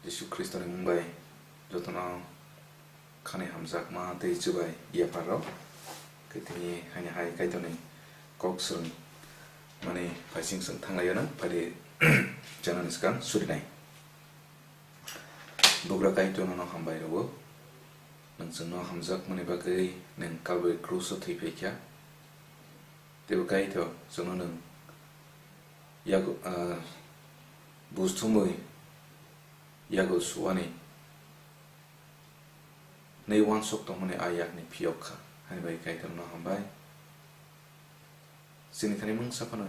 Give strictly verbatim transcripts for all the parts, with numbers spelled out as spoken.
Jisu Khristoni mung bai jotono khani hamjakma tei chubai yaphar rok. Khe tini haini hai Kaitorni kok swrwng mani phaising chwng thanglaio na phaidi channel ni swkang surinai. Bugra Kaitor nono hambai rwo. Nwng chwngno hamjakmani bagwi nwng Calvary cross o thwi phaikha. Teibo Kaitor chwngno nwng yago, ah, buj thumwi yago suwani nwi uansuk tongmani a yakni phiyok kha, haini bagwi Kaitorno hambai. Chini thani mungsa phano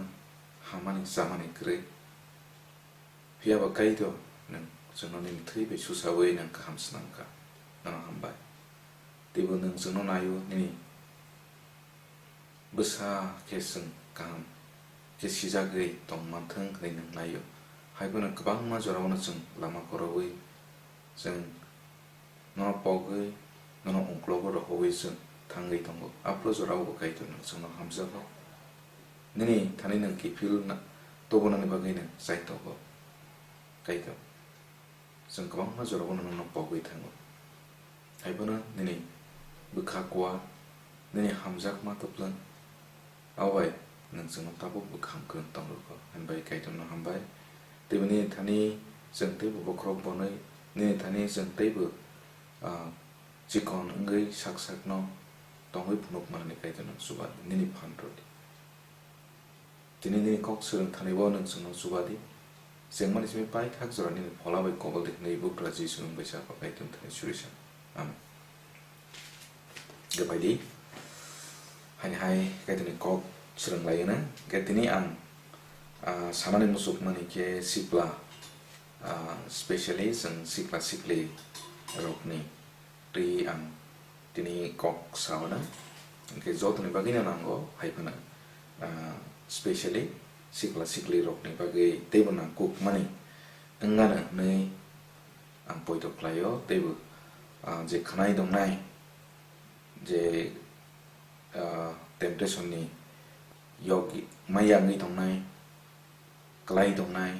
hamani chamani kwrwi. Phiya ba Kaitor, nwng chwngno nini thwi bai susawi nwng kaham swnam kha. Nono hambai. Teibo nwng chwngno naio, nini bwsa khe chwng kaham khe sijagwi tong manthwng hwnwi nwng naio. Hai phano kwbangma jorao no chwng lama kwrwui chwng nono pogwi, nono ungklogo rohorwi chwng thangwi tongo. Aphuru jorao bo Kaitor nwng chwngno hamjago. Nini thani nwng kiphil na-, tubunani bagwi nwng chai tongo. Kaitor, chwng kwbangma jorao nono pogwi thango. Hai phano nini bwkha kua, nini hamjakma twplwng, abo bai nwng chwngno tabukbo kaham kwrwng tong rwkho, haini bagwi Kaitorno hambai. Teibo nini thani chwng teibo bokhorok bonwi, nini thani chwng teibo, ah, chikon wngwi sak sakno tongwi phunuk manani Kaitorno chuba nini phan rwdi. Tini nini kok swrwng thani bo nwng chwngno chuba di. Chengmani simi paithak jora nini phola bai kobol di hwnwi Bugra Jisu nwng bai sa pakai tong thani suri sa. Amen. Khe bai di. Haini hai Kaitorni kok swrwng lai na. Khe tini ang, ah, sanani muchukmani khe sikla, ah, specially chwng sikla sikli rokni twi ang tini kok sao na, hwnkhe jotoni bagwino nango hai phano, ah, specially sikla sikli rokni bagwi teibo nangkukmani wngmano hwnwi ang poito khlaio, teibo, ah, je khwnai tongnai je, ah, temptation ni yog maya wngwi tongnai, kwlai tongnai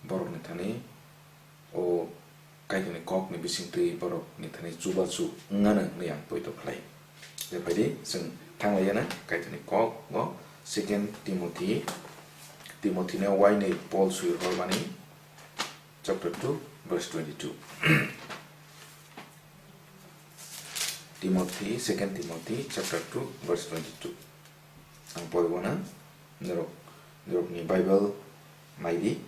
borokni thani o Kaitorni kokni bisingtwi borokni thani chubachu wngmano hwnwi ang poito khlai. Je phaidi chwng thanglaiya na Kaitorni kok o Second Timothy, Timothy no wainwi Paul swi hormani chapter two verse twenty-two. Timothy, Second Timothy chapter two verse twenty-two. Ang poribo na, norok, norokni Bible naidi.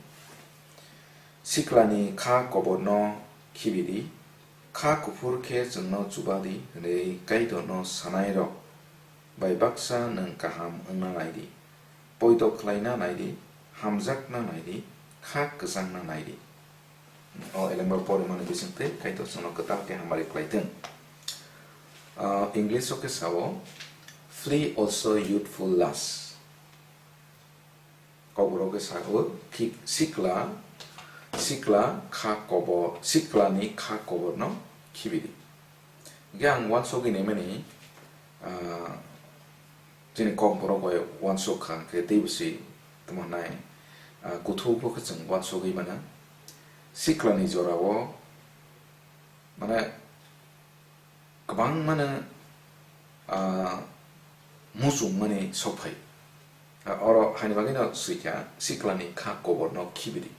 Siklani kha koborno khibidi, kha kuphur khe chwngno chubadi hwnwi Kaitorno sanairok bai baksa nwng kaham wngna naidi. Poito khlaina naidi, hamjakna naidi, kha kwchangna naidi. O elembar porimani bisingtwi Kaitor chwngno kwtal khe hamari khlai thung. Ah, English o khe sao, "Flee also youthful lusts." Kokborok khe sao, khi-, sikla, sikla kha kobor, siklani kha koborno khibidi. Hwnkhe ang uansugwi naimani, ah, chini kokborok bai uansuk kha, hwnkhe teibo se tamo nai, ah, kuthukbo khe chwng uansugwi mano. Siklani jorao, mane, kwbangmano, ah, muchungmani sokphai. Ah, oro haini bagwino swikha, siklani kha koborno khibidi.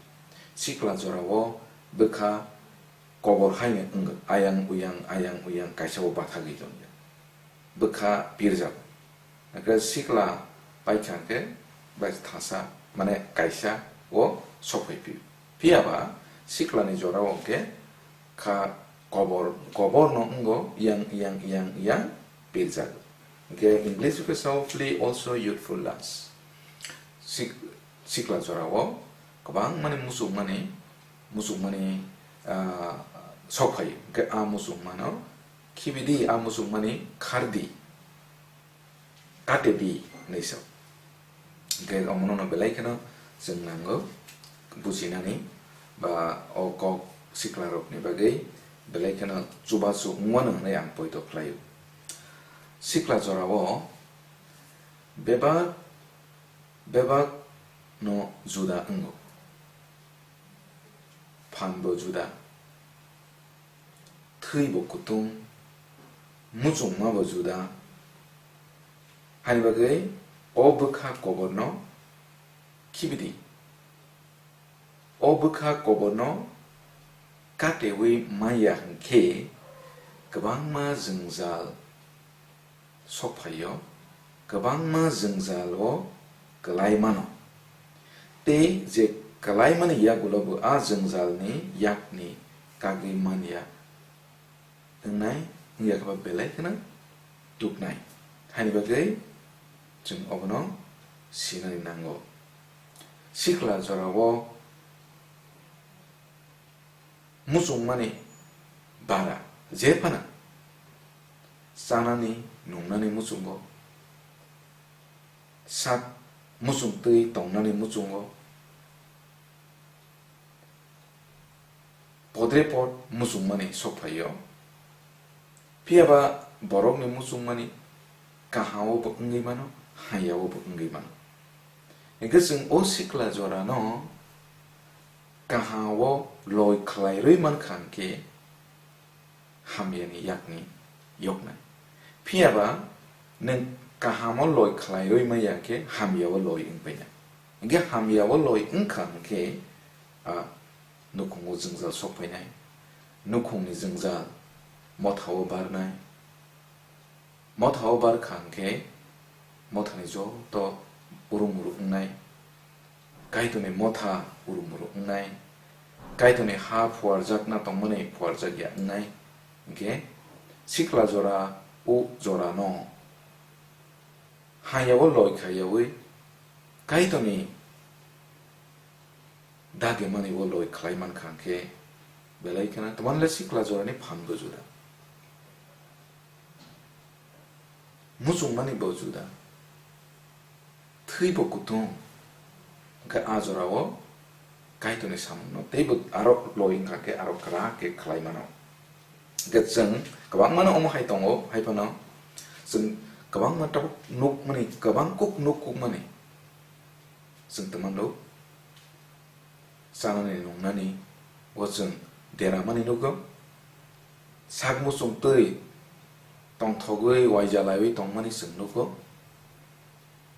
Sikla jorao bwkha kobor haino wngwi, ayang uyang, ayang uyang kaisa bo bathagwi tongya. Bwkha pirjak. Hwnkhe sikla paikha hwnkhe bai thasa, mane kaisa o sokphai phio. Phiya ba siklani jorao hwnkhe kha kobor, koborno wngo yang, yang, yang, yang pirjak. Hwnkhe English o khe sao, "Flee also youthful lusts." Sik-, sikla jorao kwbangmani muchungmani, muchungmani, ah, sokphai. Hwnkhe a muchungmano khibidi, a muchungmani khardi, katedi hinwi sa. Hwnkhe omono belai kheno chwng nango bujinani ba o kok siklarokni bagwi belai kheno chubachu wngmano hwnwi ang poito khlaio. Sikla jorao bebak, bebak no juda wngo. Phan bo juda, thwi bo kutung, muchungma bo juda. Hani bagwi o bwkha koborno khibi di. O bwkha koborno katewi maya hwnkhe kwbangma jwngjal sok phaio, kwbangma jwngjalo kwlai mano. Tei je kwlaimani yagulo bo a jwngjalni yakni kagwi manya wngnai, wngya khe ba belai kheno tuknai. Haini bagwi chwng obono sinani nango. Sikla jorao muchungmani bara je phano chanani, nungnani muchungo, sak muchung twi tongnani muchungo, podre pod muchungmani sok phaio. Phiya ba borokni muchungmani kaham-o bo wngwi mano, hamya-o bo wngwi mano. Hwnkhe chwng o sikla jorano kaham-o loi khlai rwi mankha hwnkhe, hamyani yakni yoknai. Phiya ba nwng kahamo loi khlai rwi manya khe hamyao loi wng painai. Hwnkhe hamyao loi wngkha hwnkhe a nukhungo jwngjal sok phainai. Nukhungni jwngjal mothao barnai. Mothao barkha hwnkhe mothani joto urung uruk wngnai. Kaitorni motha urung uruk wngnai. Kaitorni ha phuarjakna tongmani phuarjakya wngnai. Hwnkhe sikla jora o jorano hamyao loi khaiyaui Kaitorni dagimani o loi khlai mankha hwnkhe belai kheno tongmani le sikla jorani phan bo juda. Muchungmani bo juda, thwi bo kutung, hwnkhe a jorao Kaitorni samungno teibo aro loi wngkha khe aro kwrak khe khlai mano. Hwnkhe chwng kwbangmano omo hai tongo, hai phano chwng kwbangma tabuk nukmani, kwbang kuk nuk kukmani chwng tongmano. Chanani nungnani o chwng deramani nugo. Sak muchung twi tongthogwi uaija laiwi tongmani chwng nugo.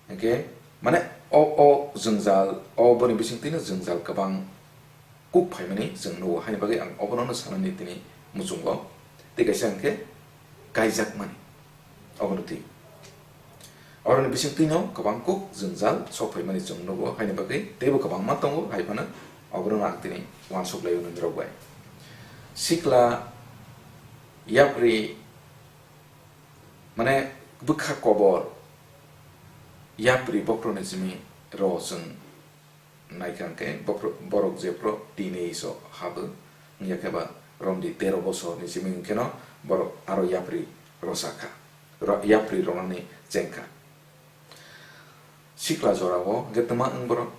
Hwnkhe mane o, o jwngjal, o boni bisingtwino jwngjal kwbang kuk phaimani chwng nugo. Haini bagwi ang obono sanani tini muchungo. Tei kaisa hwnkhe kaijakmani. Obono twi. Oroni bisingtwino kwbang kuk jwngjal sok phaimani chwng nugo, haini bagwi teibo kwbangma tongo, hai phano oborok ang tini uansuk laio nini rok bai. Sikla yapri, mane bwkha kobor yapri bokrokni simi rw chwng naikha hwnkhe bophro-, borok jephru teenage o habo, wngya khe ba romdi tero bosor ni simi hwnkheno borok aro yapri rwsa kha, ro-, yapri rwnani cheng kha. Sikla jora o hwnkhe twma wng borok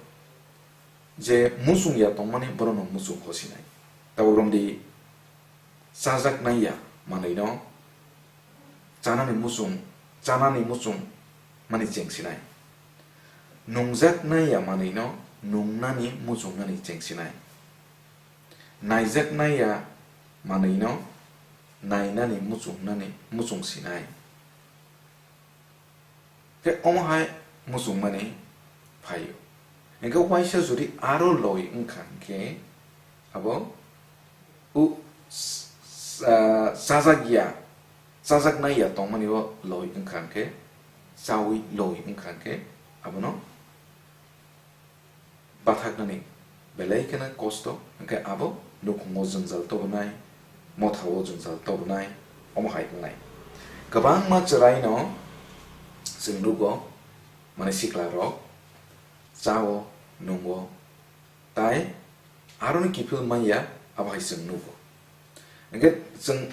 je muchung ya tongmani borokno muchung khosinai. Tabuk romdi chajaknai ya manwino chanani muchung, chanani muchung mani chengsinai. Nungjaknai ya manwino nungnani muchungnani chengsinai. Naijaknai ya manwino nainani muchungnani muchungsinai. Khe omo hai muchungmani phaio. Hwnkhe waisa jodi aro loi wngkha hwnkhe abo u s-, s-, ah, chajak ya, chajaknai ya tongmani o loi wngkha hwnkhe, chaui loi wngkha hwnkhe abono bathaknani belai kheno kosto, hwnkhe abo nukhungo jwngjal tobonai, mothao jwngjal tobonai, omo hai wngnai. Kwbangma chwraino chwng nugo, mane siklarok chao, nungo, tai aroni kiphil manya, abo hai chwng nugo. Hwnkhe chwng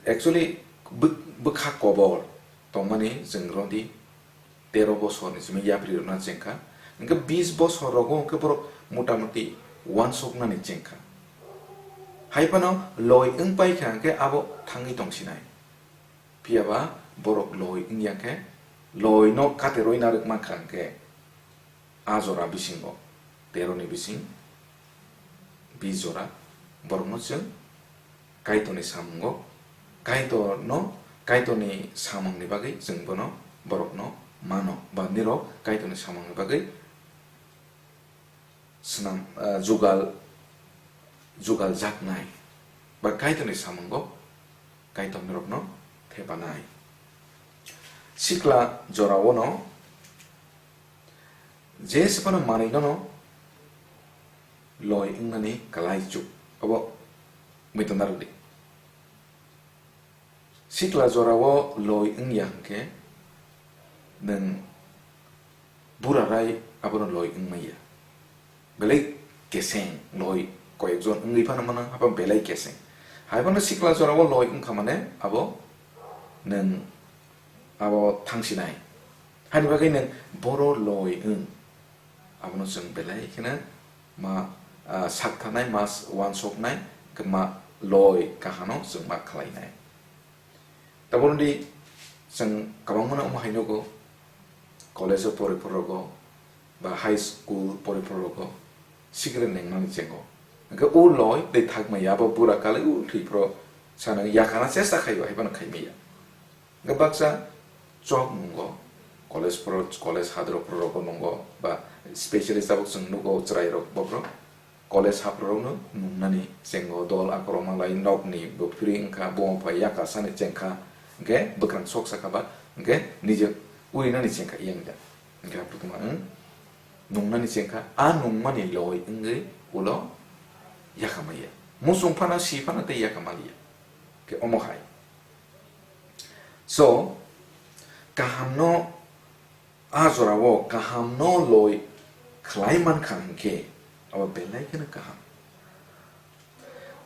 actually bw-, bwkha kobor tongmani chwng rodi tero bosorni simi yapri rwna chengkha. Hwnkhe bis bosor rogo hwnkhe borok motamuti uansuknani chengkha. Hai phano loi wng paikha hwnkhe abo thangwi tongsinai. Phiya ba borok loi wngya khe loino kateroi narwk mankha hwnkhe a jora bisingo, teroni bising bis jora borokno chwng Kaitorni samungo, Kaitorno, Kaitorni samungni bagwi chwng bono, borokno mano, ba nirok Kaitorni samungni bagwi swnam, ah, jugal, jugal jaknai, ba Kaitorni samungo Kaitor nirokno thepanai. Sikla joraono je se phano manwi nono loi wngnani kwlai chuk, abo muitongnarok di. Sikla jorao loi wngya hwnkhe nwng burarai abono loi wngmaya. Belai keseng loi koyekjon wngwi phano mano, abo belai keseng. Haiphano sikla jorao loi wngkha mane abo nwng abo thangsinai. Hani bagwi nwng boro loi wng. Abono chwng belai kheno ma, ah, saktharnai, ma s-, uansuknai, khe ma loi kahano chwng ma khlainai. Tabukni chwng kwbangmano omo hai nugo, college o poriphorogo ba high school poriphorogo sikre nengnani chengo. Hwnkhe o loi tei thakmaya abo bura kali o thwiphro sana yakana chesta khaio, haiphano khaimaya. Hwnkhe baksa chok nungo, college pro-, college hadrok rok nungo, ba specialist tabuk chwng nugo chwrai rok bokrok college haprok rokno nungnani chengo, dol akorokma lai nokni bo phiri wngkha, bo wngkha yakasani chengkha, hwnkhe bwkrang sok sakha ba, hwnkhe nije urinani chengkha yang da, hwnkhe haprok tongma wng nungnani chengkha, a nungmani loi wngwi ulo yakamaya, muchung phano si phano tei yakamaliya, hwnkhe omo hai. So, kahamno, a jorao kahamno loi khlai mankha hwnkhe, abo belai kheno kaham.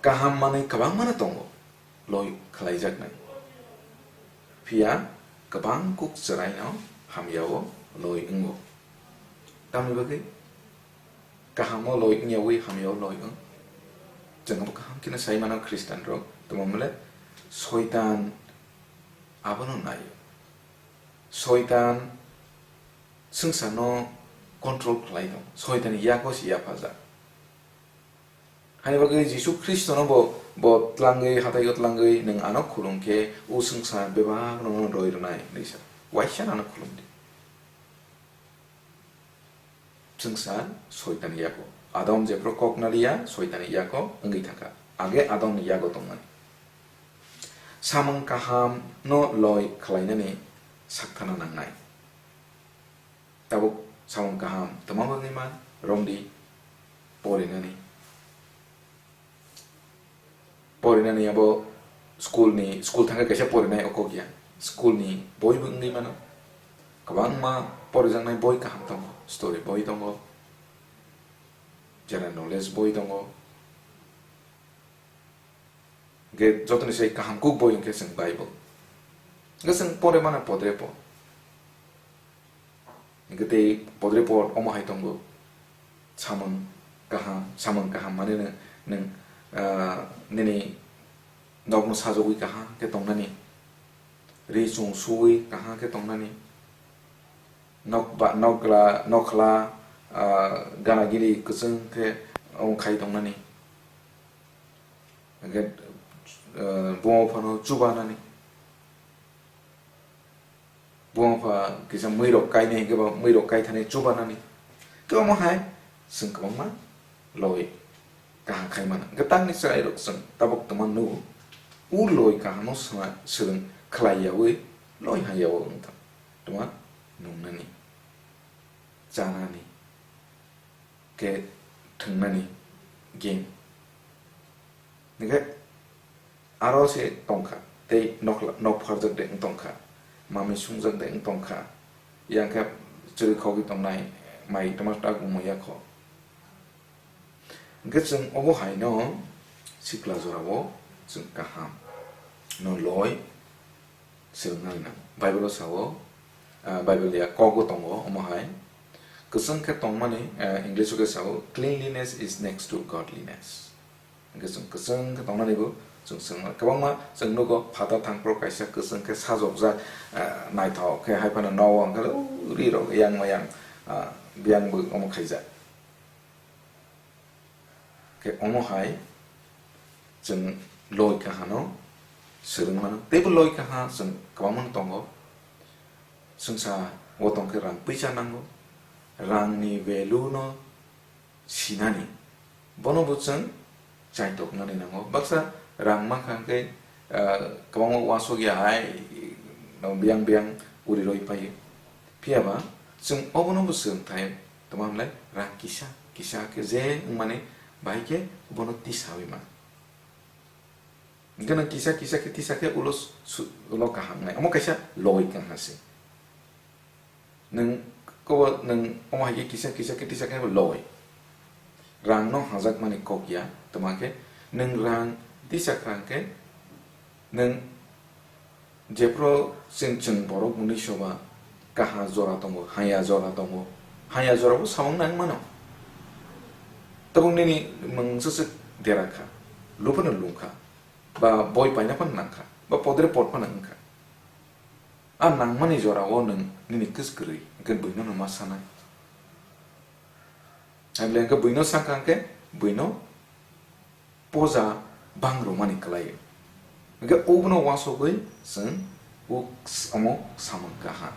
Kaham manwi kwbangmano tongo, loi khlaijaknai. Phiya kwbang kuk chwraino hamyao loi wngo. Tamni bagwi? Kahamo loi wngyawi hamyao loi wng. Chwng abo kaham kheno sai mano Khristian rok. Tamo hwnle Soitan abono naio. Soitan swngcharno control khlai tong. Soitanni yago se yaphajak. Hani bagwi Jisu Khristono bo, bo tlangwi, hataio tlangwi, "Nwng ano khulum khe o swngchar bebak rokno roi rwnai," hinwi sa. Waisa ano khulum di. Swngchar Soitanni yago. Adam jephru kok naliya, Soitanni yago wngwi thangkha. Age Adamni yago tongmani. Samung kahamno loi khlainani sakthana nangnai. Tabuk samung kaham twma bagwi ma romdi porinani. Porinani abo school ni, school thangkhe kaisa porinai o kok ya. School ni boi bo wngwi mano. Kwbangma porijaknai boi kaham tongo, story boi tongo, general knowledge boi tongo. Hwnkhe jotoni sai kaham kuk boi hwnkhe chwng Bible. Hwnkhe chwng pore mano podre po. Hwnkhe tei podre pod omo hai tongo. Samung kaham, samung kaham mane nwng, nwng, ah, nini nokno sajogwi kaham khe tongnani. Ri chung suwi kaham khe tongnani. Nok ba, nokla, nokhla, ah, gana gini kwchwng khe omo khai tongnani. Hwnkhe, eh, buma buphano chubanani. Buma bupha kisa mwirok kainai hwnkhe ba mwirok kaithani chubanani. Khe omo hai chwng kwbangma loi kaham khai mano. Hwnkhe tamni chwrairok chwng tabuk tongma nugo. O loi kahamo swna-, swrwng khlai yaui loi ha yaui wng tong. Tongma nungnani, chanani, khe thwngnani game. Hwnkhe aro se tongkha, tei nokla-, nok pharjak de wng tongkha, mamwi sungjak de wng tongkha, yang khe chwrwi khogwi tongnai mai tongma ta gumui ya kho. Hwnkhe chwng obo hai no sikla jorao chwng kaham no loi swrwngna nango. Bible o sao, ah, Bible ya kok bo tongo, omo hai. Kwchwng khe tongmani, ah, English o khe sao, "Cleanliness is next to godliness." Hwnkhe chwng kwchwng khe tongnani bo chwng swrwngna. Kwbangma chwng nugo phatar thangphru kaisa kwchwng khe sajokjak, ah, naithok khe hai phano nogo hwnkhe ri rok yang ma yang, ah, biyang bo omo khaijak. Khe omo hai chwng loi kahano swrwng mano. Teibo loi kaha chwng kwbangma tongo. Swngsa o tongkhe rang puisa nango, rangni value no sinani, bono bo chwng chaitoknani nango. Baksa rang mankha hwnkhe, ah, kwbangma uansuk ya hai, no, biyang biyang uri roi paio. Phiya ba chwng obono bo swrwng thai tongma hwnlai rang kisa, kisa khe je wngmani bahai khe bono tisawi man. Hwnkhe nwng kisa kisa khe tisa khe ulo su-, ulo kaham nai. Omo kaisa loi kaha se. Nwng kobo nwng omo hai khe kisa kisa khe tisa khe bo loi. Rang no hajak mani kok ya, toma khe nwng rang tisa kha hwnkhe nwng jephru chwng, chwng borok mwnwi soba kaha jora tongo, haya jora tongo, haya jora bo samung nang mano. Tabuk nini mwng swswk dera kha, luphano lung kha, ba boi paina phano nang kha, ba podre pod phano wng kha. A nangmani jora o nwng nini kwskwrwi hwnkhe buino no ma sanai. Haible hwnkhe buino sakha hwnkhe buino poja bang rwmani kwlaio. Hwnkhe obono uansugwi chwng o s-, omo samung kaha.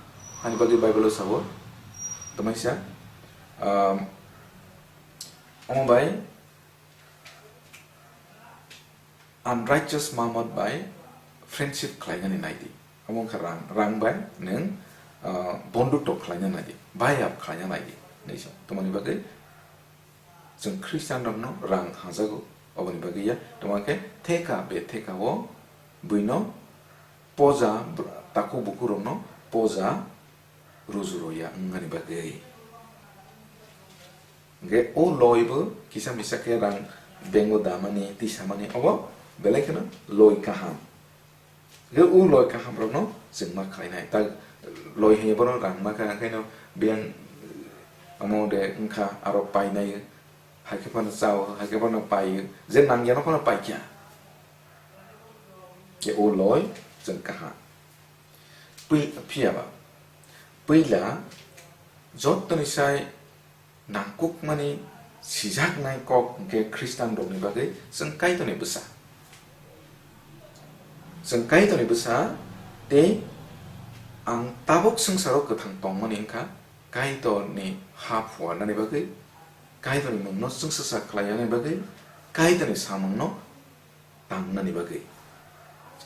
Ani bagwi Bible o sabo, tamaisa, um, omo bai unrighteous mamon bai friendship khlainani naidi. Omo wngkha rang, rang bai nwng, ah, bondhutto khlaina naidi, bayap khlaina naidi, hinwi sa. Tamoni bagwi chwng Christian rokno rang hajago, oboni bagwi ya. Tamo khe theka be theka o buino poja, br-, takhuk bukhuk rokno poja ruju roya wngmani bagwi. Hwnkhe o loi bo kisa misa khe rang bank o damani, tisamani, obo belai kheno loi kaham. Hwnkhe o loi kaham rokno chwng ma khlainai. Ta loi hwnwi bono rang ma kha, hwnkhe no biyang omo de wngkha, aro painai, hai khe phano chao, hai khe phano paio, je nang yano phano paikha. Khe o loi chwng kaha. Pui-, phiya ba, puila jottoni sai nangkukmani sijaknai kok hwnkhe Khristanrokni bagwi chwng Kaitorni bwsa. Chwng Kaitorni bwsa tei ang tabuk swngcharo kwthang tongmani wngkha Kaitorni ha phuarnani bagwi, Kaitorni mungno chwngsacha khlainani bagwi, Kaitorni samungno tangnani bagwi,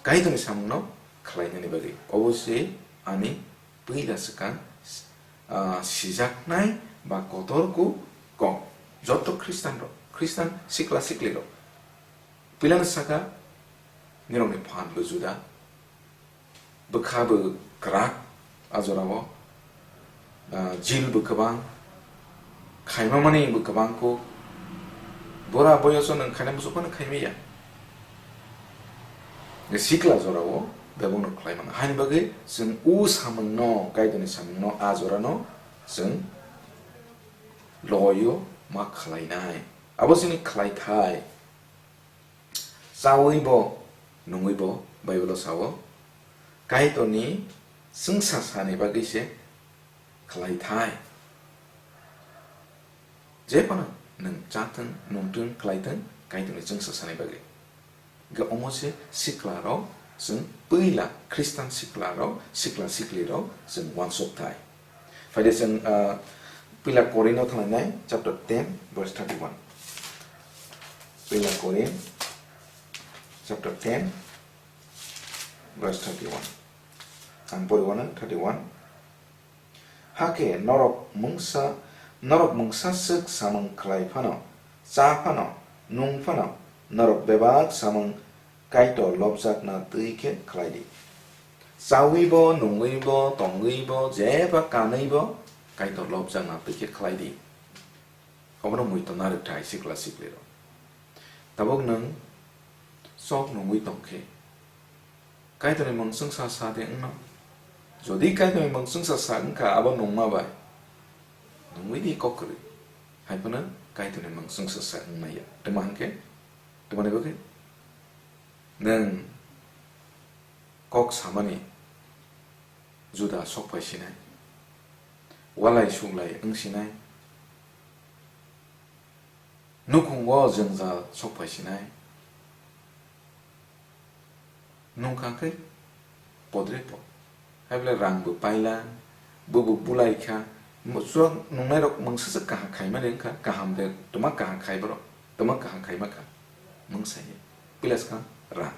Kaitorni samungno khlainani bagwi. Obo se ani puila swkang, ah, sijaknai ba kotor ku kok. Joto Khristanrok, Khristan sikla siklirok. Puilano saka, nirokni phan bo juda. Bwkha bo kwrak a jorao, ah, jil bo kwbang, khaima mani bo kwbang kho, bora boyoso nwng khaina muchuk phano khaimaya. Sikla jorao bebakno khlai mano. Haini bagwi chwng o samungno, Kaitorni samungno a jorano chwng loio ma khlainai. Abo chini khlaithai. Chaui bo, nungui bo, Bible o sao, Kaitorni chwngsa sani bagwi se khlai thai. Jephano nwng chathwng, nungthwng, khlaithwng, Kaitorni chwngsa sani bagwi. Hwnkhe omo se sikla rok, chwng puila Khristan sikla rok, sikla sikli rok chwng uansuk thai. Phaide chwng, ah, Puila Korinno thanglainai chapter ten verse thirty-one. Puila Korin chapter ten verse thirty-one. Ang pori wano thirty-one. Hakhe norok mungsa, norok mungsa swk samung khlai phano, cha phano, nung phano, norok bebak samung Kaitor lobjakna twi khe khlai di. Chaui bo, nungui bo, tongui bo, jeba kanui bo, Kaitor lobjakna twi khe khlai di. Obono muitu narwk thai sikla siklirok. Tabuk nwng chok nungui tong khe, Kaitorni mung chwngsa sa de wngno? Jodi Kaitorni mung chwngsa sa wngkha abo nungma bai, nungui di kok kwrwi. Hai phano Kaitorni mung chwngsa sa wngmaya. Tamo hwnkhe, tamoni bagwi nwng kok samani juda sok phai sinai, walai suglai wng sinai, nukhungo jwngjal sok phai sinai, Nungkha khe podre po. Hai bole rang bo paila, bo bo bulai kha. Mo-, chuak nungnai rok mungsa se kaham khaimani wngkha, kaham de toma kaham khai borok, toma kaham khaima kha. Mungsa ye. Pilas kha rang.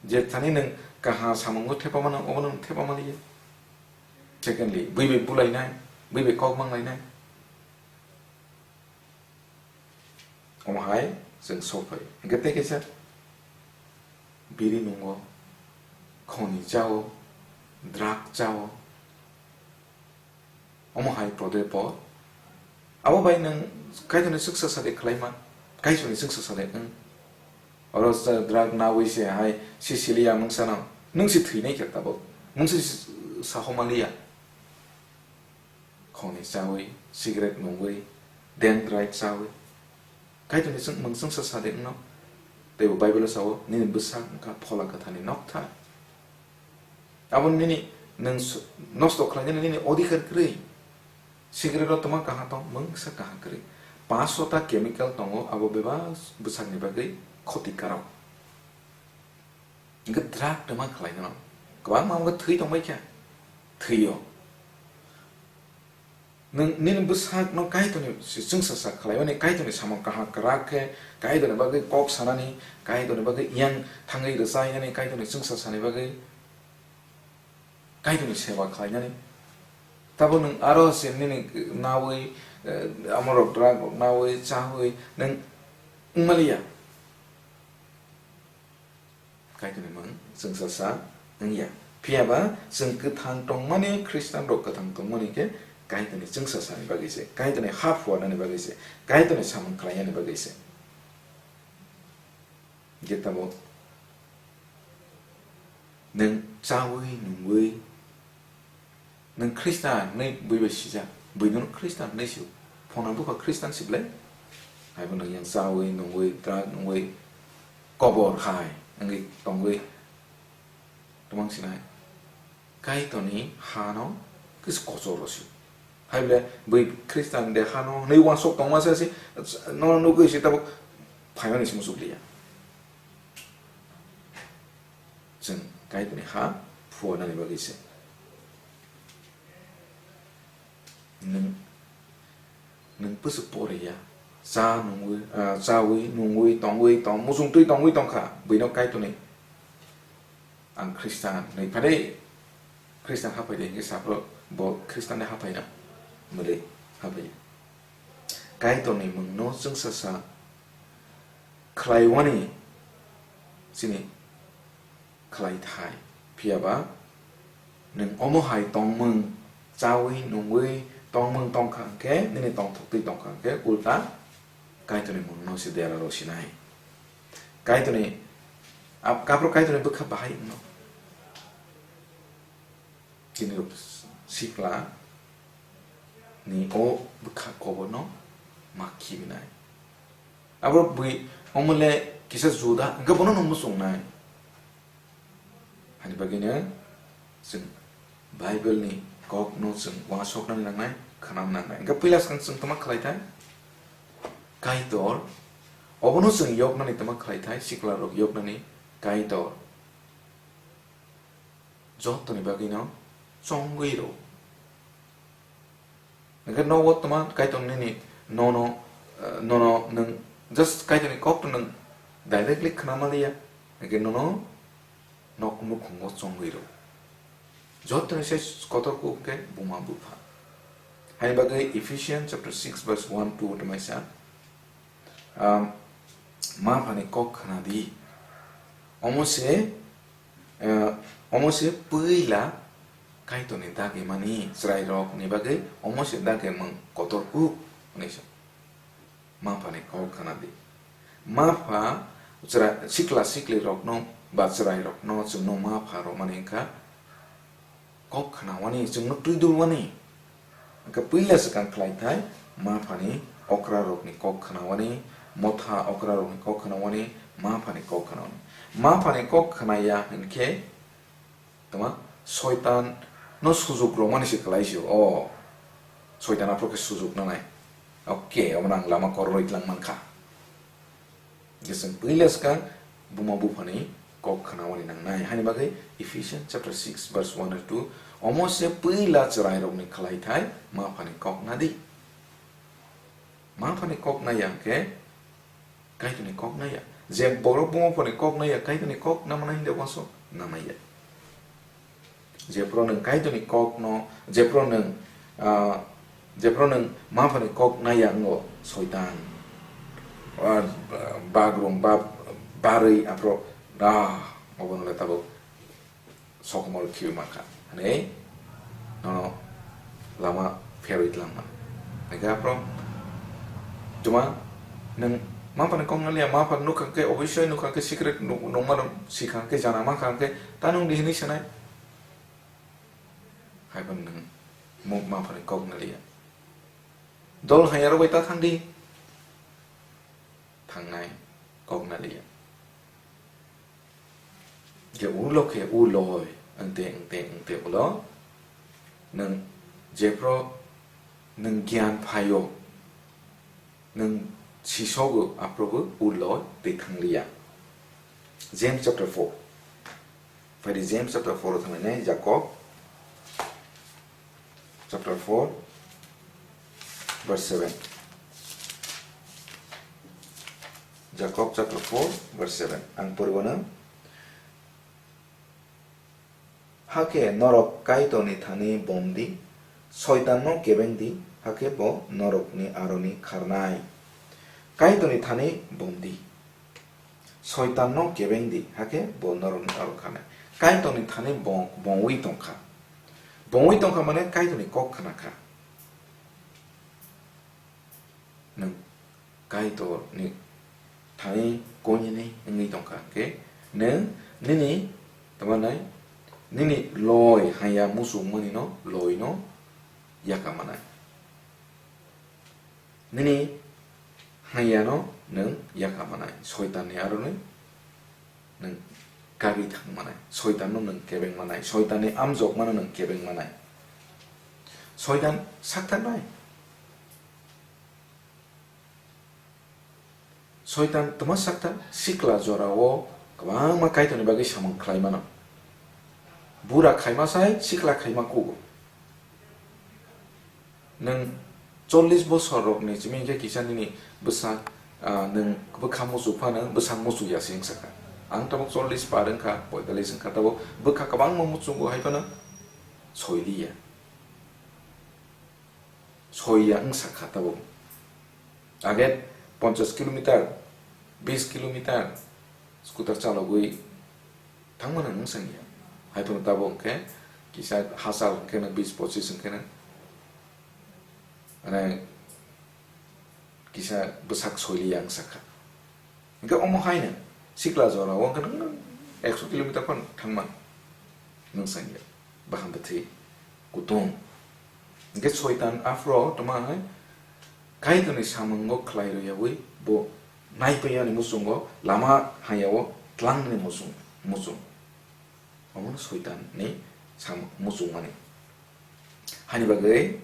Je thani nwng kaham samungo thepa mano, obo nwng thepa maliya. Secondly, bui bai bulainai, bui bai kok manglainai. Omo hai chwng sok phai. Hingkhe tei kaisa biri nungo, khoni chao, drug chao. Omo hai prodre po. Abo bai nwng Kaitorni chwngsa sade khlaima, Kaitorni chwngsa sade wng. Oro sa drug nawi se hai Sicilia mungsa no. Nwng se thwinai khe tabuk. Nwng se saho maliya. Khoni chawi, cigarette nungwi, dendrite chawi. Kaitorni chwng-, mwng chwngsa sade wngno. Teibo Bible-o sao, "Nini bwsak wngkha phola kwtharni nokthar." Abo nini nwng s-, nosto khlainani nini odhikar kwrwi. Cigarette-o toma kaham tong, mwngsa kaham kwrwi. Paanch sota chemical tongo, abo bebak bwsakni bagwi khoti karok. Hingkhe drug toma khlainano. Kwbangma wngkha thwi tongbai kha. Thwio. Nwng nini bwsakno Kaitorni si chwngsa sak khlaimani, Kaitorni samung kaham kwrak khe, Kaitorni bagwi kok sanani, Kaitorni bagwi yang thangwi rwchainani, Kaitorni chwngsa sani bagwi, Kaitorni seba khlainani. Tabo nwng aro se nini nawi, eh, amorok drug rok nawi, chawi, nwng wngmaliya. Kaitorni mung chwngsa sa wngya. Phiya ba chwng kwthang tongmani, Khristian rok kwthang tongmani khe Kaitorni chwngsa sani bagwi se, Kaitorni ha phuarnani bagwi se, Kaitorni samung khlainani bagwi se. Hingkhe tabuk nwng chawi nungwi Nwng Khristan hwnwi bui bai sijak, bui nono Khristan hwnwi sio. Phone bupha Khristan si belai? Haibo nwng yang chawi, nungwi, drug nungwi, kobor hai wngwi tongwi twmang sinai. Kaitorni hano kis kochor rw sio. Hai bole bui Khristan de hano hwnwi uansuk tongma se si, nono nugwi si tabuk phaimani si muchuk liya. Chwng Kaitorni ha phuarnani bagwi se. Nwng, nwng bwswk poriya, cha nungwi, ah, chawi, nungwi, tongwi, tong, muchungtwi tongwi tongkha, buino Kaitorni, "Ang Khristan," hwnwi phade, Khristan haphai de hingke saphro bo Khristan de haphaina, mwlwi haphai. Kaitorni mungno chwngsa sa khlaiwani chini khlaithai. Phiya ba nwng omo hai tongmung chawi nungwi tongmung tongkha hwnkhe, nini tongthok twi tongkha hwnkhe, ulta Kaitorni mungno se dera rw sinai. Kaitorni, ap-, kaphru Kaitorni bwkha bahai wngno. Chini rok sikla ni o bwkha koborno ma khibinai. Abo bui omo le kisa juda, hwnkhe bono no muchungnai. Hani bagwino chwng Bible ni kok no chwng uansukna nangnai, khwnam nangnai. Hwnkhe puila swkang chwng tama khlai thai? Kaitor, obono chwng yoknani tama khlai thai, sikla rok yoknani Kaitor. Jotoni bagwino chongwi rw. Hwnkhe nogo tma Kaitor nini nono, eh, nono nwng just Kaitorni kokno nwng directly khwnama liya, hwnkhe nono nok nukhungo chongwi rw. Jotoni se kotor kuk khe buma bupha. Haini bagwi Ephesians chapter six verse one two tongmai sa. Um, ma phani kok khna di. Omo se, eh, omo se puila Kaitorni dagimani chwrairokni bagwi omo se dagimung kotor kuk hwnwi sa. Ma phani kok khna di. Ma pha chwra-, sikla siklirokno ba chwrairokno chwngno ma pha rwmani wngkha kok khnawani, chwngno twi dulwani. Hwnkhe puila swkang khlai thai, ma phani okrarokni kok khnawani, motha okrarokni kok khnawani, ma phani kok khnawani. Ma phani kok khnaya hwnkhe, tama, soitan no sujuk romani se kwlai sio. O, soitan aphuru khe sujuk nanai. Oke, omo nang lama koroi tlang mankha. Hwnkhe chwng puila swkang buma buphani kok khnaui nangnai. Haini bagwi Ephesians chapter six verse one and two, omo se puila chwrairokni khlaithai, ma phani kok nadi. Ma phani kok naiya hwnkhe Kaitorni kok naiya. Je borok buma phani kok naiya, Kaitorni kok namanai hwnkhe wansuk namaiya. Jephru nwng Kaitorni kokno, jephru nwng, ah, jephru nwng ma phani kok naiya wngo Soitan. Ah, bagrung ba barwi aphro, ah, obono le tabuk sokomoro khibi mankha. Hwnwi nono lama pherwi tlangma. Hwnkhe aphro tuma nwng ma phani kok naliya, ma phani nukha khe, oboisoi nukha khe, secret nuk-, nukmano sikha khe, jana mankha khe, ta nwng di hwnwi sanai. Haiphano nwng mu-, ma phani kok naliya. Dol haiyarok bai ta thang di. Thangnai kok naliya. Je ulo khe uloi, ante, ante, ante ulo. Nwng jephru nwng gyan phaio, nwng sisogo aphrubo uloi tei thangliya. James chapter four. Phai di James chapter four o thanglainai, Jakob chapter four, verse seven. Jakob chapter four, verse seven. Ang poriwano. Hakhe norok Kaitorni thani bom di, Soitanno kebeng di, hakhe bo norokni aroni kharnai. Kaitorni thani bom di. Soitanno kebeng di, hakhe bo norokni aro khanai. Kaitorni thani bong-, bongwi tongkha. Bongwi tongkha mane Kaitorni kok khnakha. Nwng Kaitorni thani koinene wngwi tongkha, hwnkhe nwng nini, tamo nai, nini loi haya muchungmanino loino yaka manai. Nini hayano nwng yaka manai, Soitanni aroni nwng kagwi thang manai, Soitanno nwng kebeng manai, Soitanni amjokmano nwng kebeng manai. Soitan sakthar nai. Soitan twma sakthar, sikla jorao kwbangma Kaitorni bagwi samung khlai mano. Bura khaima sai sikla khaima kugo. Nwng chollish bosor rokni simi hwnkhe kisa nini bwsak, ah, nwng bwkha muchuk phano bwsak muchuk ya se wng sakha. Ang tabuk chollish par wngkha, poitalish wngkha, tabuk bwkha kwbangma muchungo hai phano soiliya. Soiya wng sakha tabuk. Age ponchash kilometer, bish kilometer scooter chalogwi thangmano wng sangya. Hai phano tabuk hwnkhe kisa hachal hwnkhe no bish pochish hwnkhe no, mane, kisa bwsak soiliya wng sakha. Hwnkhe omo haino sikla jorao hwnkhe nwng ekso kilometer phano thangma nwng sangya. Bahan bwthwi kutung. Hwnkhe Soitan aphro tongma hai Kaitorni samungo khlai rwyaui bo naipaiyani muchungo lama hayao tlangnani muchung, muchung. Omono Soitanni sam-, muchungmani. Hani bagwi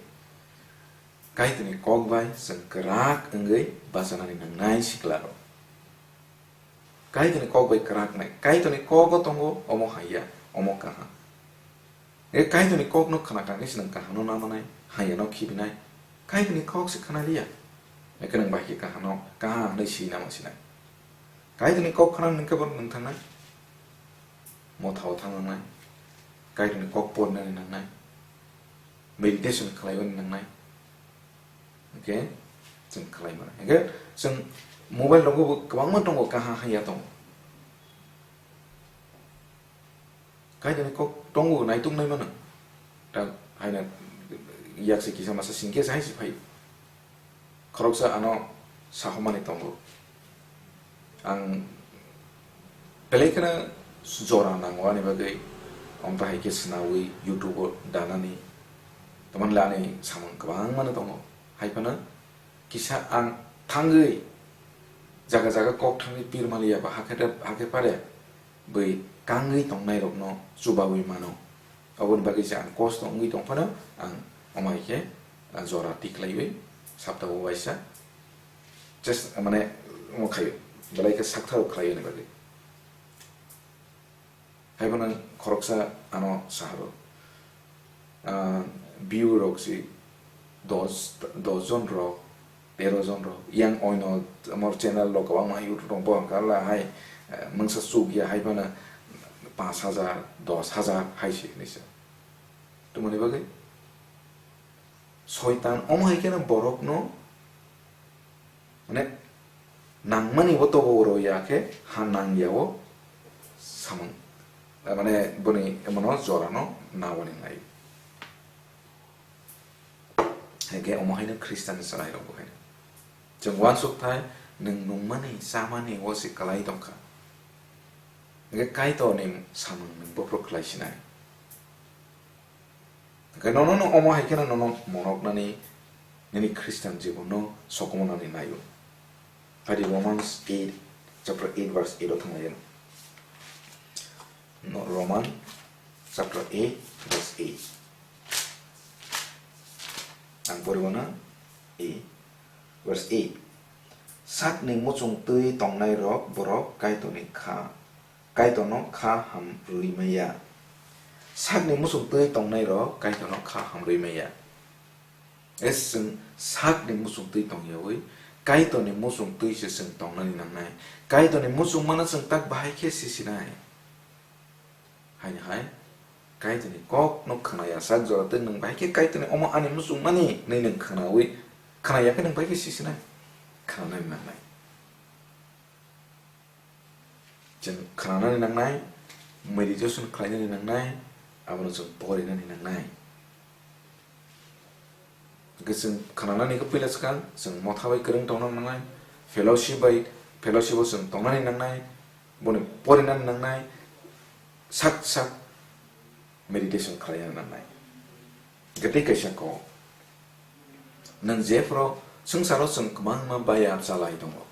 Kaitorni kok bai chwng kwrak wngwi bachanani nangnai siklarok. Kaitorni kok bai kwrak nai. Kaitorni kogo tongo, omo haiya, omo kaham. E Kaitorni kokno khna kha khe se nwng kahamno namanai, haiyano khibinai. Kaitorni kok se khna liya. Ekhe nwng bai khe kahamno kaham hwnwi si namo sinai. Kaitorni kok khna nwng khe bo nwng thangnai. Mothao thang nangnai. Kaitorni kok pornani nangnai. Meditation khlaiwi nangnai. Hwnkhe chwng khlai mano. Hwnkhe chwng mobile rogo bo kwbangma tongo, kaha haiya tongo. Kaitorni kok tongo, naituk nai mano. Ta haina yak se kisa masa singkhe se hai se phai. Khoroksa ano sahomani tongo. Ang belai kheno jora nango ani bagwi, omo hai khe swnaui YouTube-o danani. Tamani le ani samung kwbangmano tongo. Hai phano kisa ang thangwi jaga jaga kok thangwi pir maliya ba hakhe, hakhe pare bwi kangwi tongnairokno chubaui mano. Oboni bagwi se ang kosto wngwi tong phano ang omo hai khe, ah, jora tikhlaiwi saptago waisa chest, mane, omo khaio, belai khe saktharo khlaio ni bagwi. Haiphano khoroksa ano saharo, ah, view rok si dos, dos jon rok, tero jon rok, yang oino mor channel rok kwbangma YouTube rok bo hwnkha la hai, eh, mungsa chuk ya haiphano panch hajar, dos hajar hai si hinwi sa. Tumani bagwi Soitan omo hai kheno borokno, mane, nangmani bo tobo rw ya khe ha nang ya o samung, eh, mane, boni emono jorano naboni nai. Hai khe omo haino Khristian chwrairok bo haino. Chwng uansuk thai, nwng nungmani, chamani o se kwlai tongkha. Hwnkhe Kaitorni samung nwng bophro khlai sinai. Hwnkhe nono no omo hai kheno nono monoknani nini Khristian jibonno sokomornani naio. Phai di Romans eight, chapter eight verse eight o thanglaio. No, Roman chapter eight verse eight. Ang poribo na, eight. Verse eight. Sakni muchung twi tongnairok borok Kaitorni kha, Kaitorno kha ham rwui maya. Sakni muchung twi tongnairok Kaitorno kha ham rwui maya. Es chwng sakni muchung twi tongyaui Kaitorni muchung twi se chwng tongnani nangnai. Kaitorni muchung mano chwng tak bahai khe sisinai. Haini hai, Kaitorni kokno khwnaya sak jora tei nwng bai khe Kaitorni omo ani muchungmani hinwi nwng khwnaui, khwnaya khe nwng bai khe sisinai, khwnanani nangnai. Chwng khwnanani nangnai, meditation khlainani nangnai, abono chwng porinani nangnai. Hwnkhe chwng khwnanani khe puila swkang chwng motha bai kwrwng tongna nangnai, fellowship bai, fellowship o chwng tongnani nangnai, boni porinani nangnai, sak sak meditation khlaina nangnai. Hwnkhe tei kaisa kok, nwng jephru swngcharo chwng kwbangma baya chalai tongo.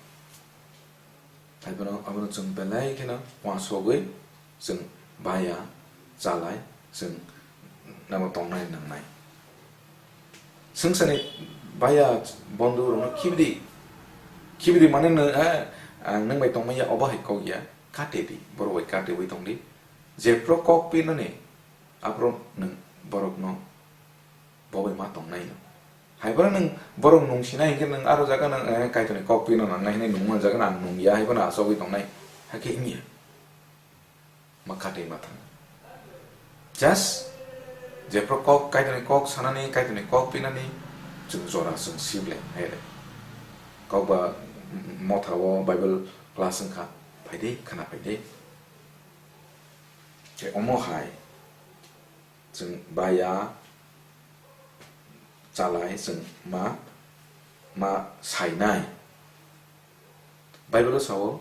Haiphano abono chwng belai kheno uansugwi chwng baya, chalai, chwng nabo tongnai nangnai. Swngchani baya bondhu rokno khibidi, khibidi mane nw, eh, ang nwng bai tongmaya obo hai kok ya, kate di, borok bai kate wi tong di. Jephru kok pinani, aphuru nwng borokno bo bai ma tongnai no. Hai phano nwng borok nung sinai hinkhe nwng aro jaga nwng, eh, Kaitorni kok pino nangnai hinwi nung man jaga, ang nung ya hai phano achogwi tongnai. Hakhe wngya. Ma khatwi ma thang. Just jephru kok, Kaitorni kok sanani, Kaitorni kok pinani chwng jora chwng sible hai le. Kok ba, mm, motha o Bible class wngkha, phaidi, khana phaidi. Khe omo hai. Chwng baya chalai chwng ma, ma sainai. Bible o sao,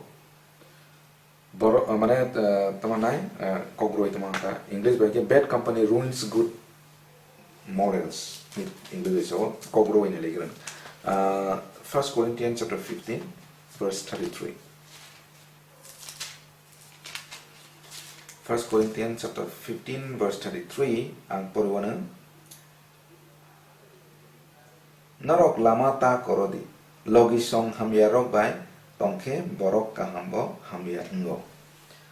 borok, uh, mane, uh, tamo nai, uh, kokroi tamo kha, English bai khe, "Bad company ruins good morals." English bai sao, kokroi ni legrang. Uh, First Corinthians chapter fifteen, verse thirty-three. First Corinthians chapter fifteen verse thirty-three ang poriwano, "Norok lama ta korodi, logi song hamyarok bai tongkhe borok kaham bo hamya wngo."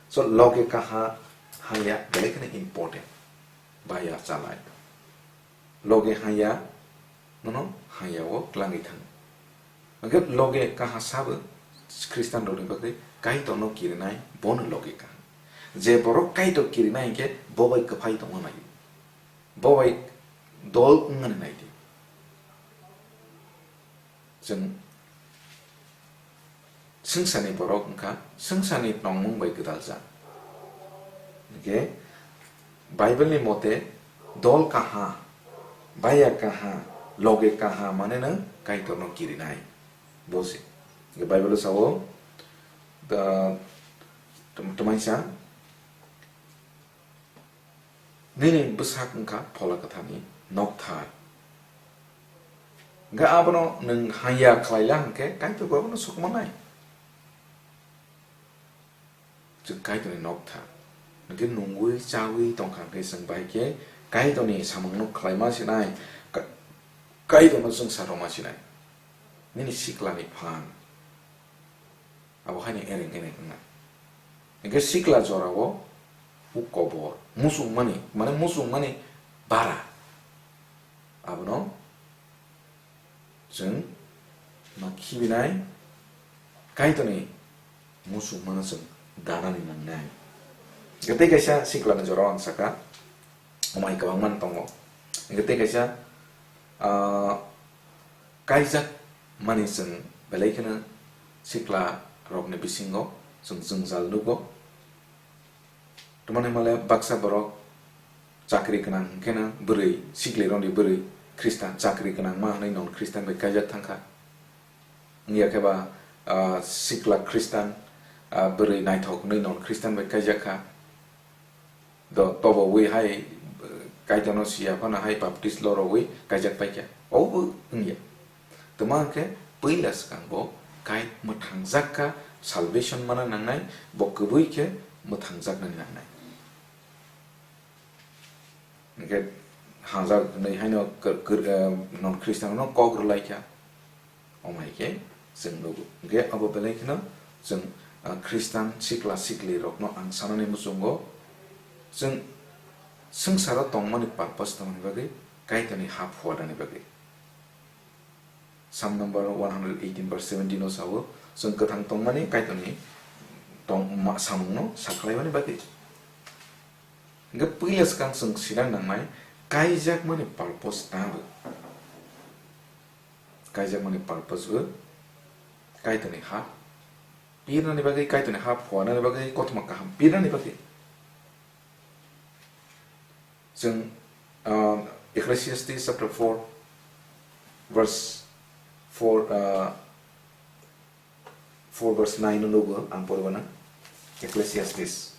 So loge kaha hamya belai kheno important. Baya chalai. Loge haya, nono haya o klangwi thang. Hwnkhe loge kaha sabo Khristian rokni bagwi Kaitorno kirinai bono loge kaha. Je borok Kaitor kirinai hinkhe bo bai kwphai tongna nai. Bo bai dol wngmani nai di. Chwng swngcharni borok wngkha swngcharni tongmung bai gwdaljak. Hwnkhe Bible ni mote dol kaha, baya kaha, loge kaha mane nwng Kaitorno kirinai. Bo se. Hwnkhe Bible o sao, da, tum-, twmaisa, Nini bwsak wngkha Phola Kwtharni nokthar. Hwnkhe abono nwng hamya khlaila hwnkhe Kaitor bo abono sokmanai. Chwng Kaitorni nokthar. Hwnkhe nungwi chawi tongkha hwnkhe chwng bai khe Kaitorni samungno khlaima sinai, Ka-, Kaitorno chwng sa rwma sinai. Nini siklani phan. Abo haino ereng ereng wngnai. Hwnkhe sikla jorao O kobor, muchungmani, mane muchungmani bara. Abono chwng ma khibinai Kaitorni muchungmano chwng danani nangnai. Hwnkhe tei kaisa siklani jorao ang sakha, omo hai kwbangma tongo. Hwnkhe tei kaisa, ah, kaijak mani chwng belai kheno sikla rokni bisingo chwng jwngjal nugo. Tamani hwnmale baksa borok chakri gwnang hwnkheno bwrwi, sikli rokni bwrwi Khristan, chakri gwnangma hwnwi non Khristan bai kaijak thangkha. Wngya khe ba, ah, sikla Khristan, ah, bwrwi naithok hwnwi non Khristan bai kaijak kha. Do tobowi hai, eh, Kaitorno siya phano hai baptis lorowi kaijak paikha. Obo wngya. Tamo hwnkhe puila swkang bo kai mwthangjak kha, salvation mana nangnai, bo kwbwi khe mwthangjaknani nangnai. Hwnkhe hamjak hwnwi haino kir-, kir-, eh, non Khristianrokno kok rwlaikha. Omo hai khe chwng nugo. Hwnkhe abo belai kheno chwng, ah, Khristan sikla siklirokno ang sanani muchungo, chwng swngcharo tongmani purpose tongmani bagwi Kaitorni ha phuarnani bagwi. Psalm number one hundred eighteen verse seventeen o sao, chwng kwthang tongmani Kaitorni tong-, ma-, samungno sakhlaimani bagwi. Hwnkhe puila swkang chwng sinang nangnai, kaijakmani purpose tamo? Kaijakmani purpose bo Kaitorni ha pirnani bagwi, Kaitorni ha phuarnani bagwi, kothoma kaham pirnani bagwi. Chwng, ah, Ecclesiastes chapter four, verse four, ah, four verse nine no nugo ang poribana. Ecclesiastes,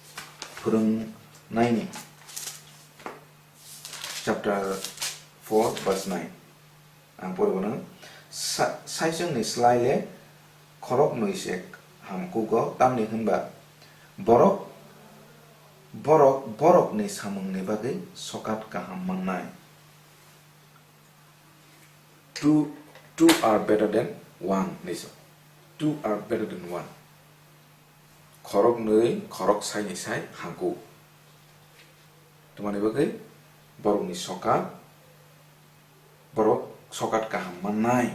phwrwng naini chapter four verse nine. Ang poribana. Sa-, saichungni slai le khoroknwi se hamkugo, tamni hwnba borok, borok, borokni samungni bagwi sokat kaham mannai. Two, two are better than one, hinwi sa. Two are better than one. Khoroknwi khoroksaini sai hangku. Tamani bagwi borokni sokat, borok sokat kaham mannai.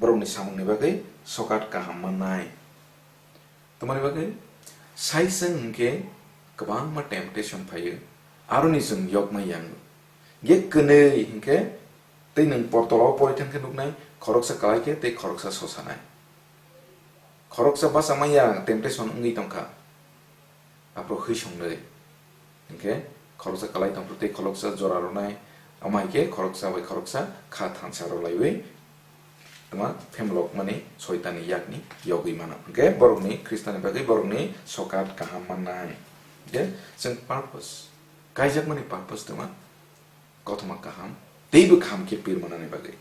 Borokni samungni bagwi sokat kaham mannai. Tamani bagwi saichung hwnkhe kwbangma temptation phaio, aroni chwng yokma yango. Hwnkhe kwnwi hwnkhe tei nwng por-, tolao pori thangkhe nuknai, khoroksa kalai khe tei khoroksa sosanai. Khoroksa bachama ya temptation wngwi tongkha. Aphuru hwisongnwi hwnkhe khoroksa kalai tongphuru tei khoroksa jora rwnai, omo hai khe khoroksa bai khoroksa kha thansa rwlaiwi tma phemlokmani soitanni yakni yogwi mano. Hwnkhe borokni Khristanni bagwi borokni sokat kaham mannai. Hwnkhe chwng purpose, kaijakmani purpose tma kothoma kaham, teibo kaham khe pirmanani bagwi.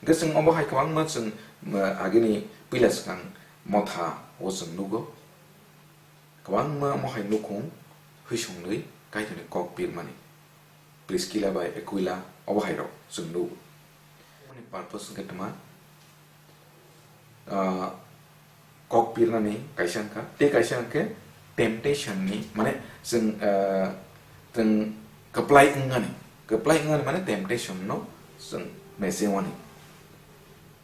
Hwnkhe chwng obo hai kwbangma chwng, uh, agini puila swkang motha o chwng nugo. Kwbangma mohai nukhung hwisongnwi Kaitorni kok pirmani. Priskila bai Akwila obo hairok chwng nugo. Aboni purpose wngkhe tma, ah, kok pirnani kaisa wngkha, tei kaisa wngkhe temptation ni, mane chwng, ah, chwng kwplai wngnani, kwplai wngnani mane temptation no chwng mechewani,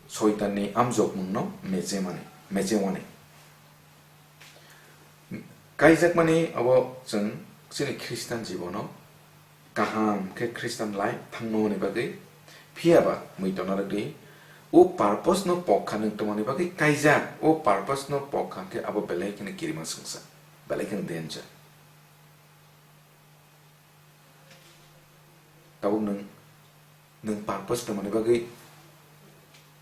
soitanni amjokmung no mechemani, mechewani. Kaijakmani abo chwng chini Khristan jibono kaham khe Khristan life thangmani bagwi, phiya ba mui tongna rwdi, o purpose no pokha nwng tongmani bagwi kaijak, o purpose no pokha khe abo belai kheno kirima swngsa, belai kheno danger. Tabuk nwng, nwng purpose tongmani bagwi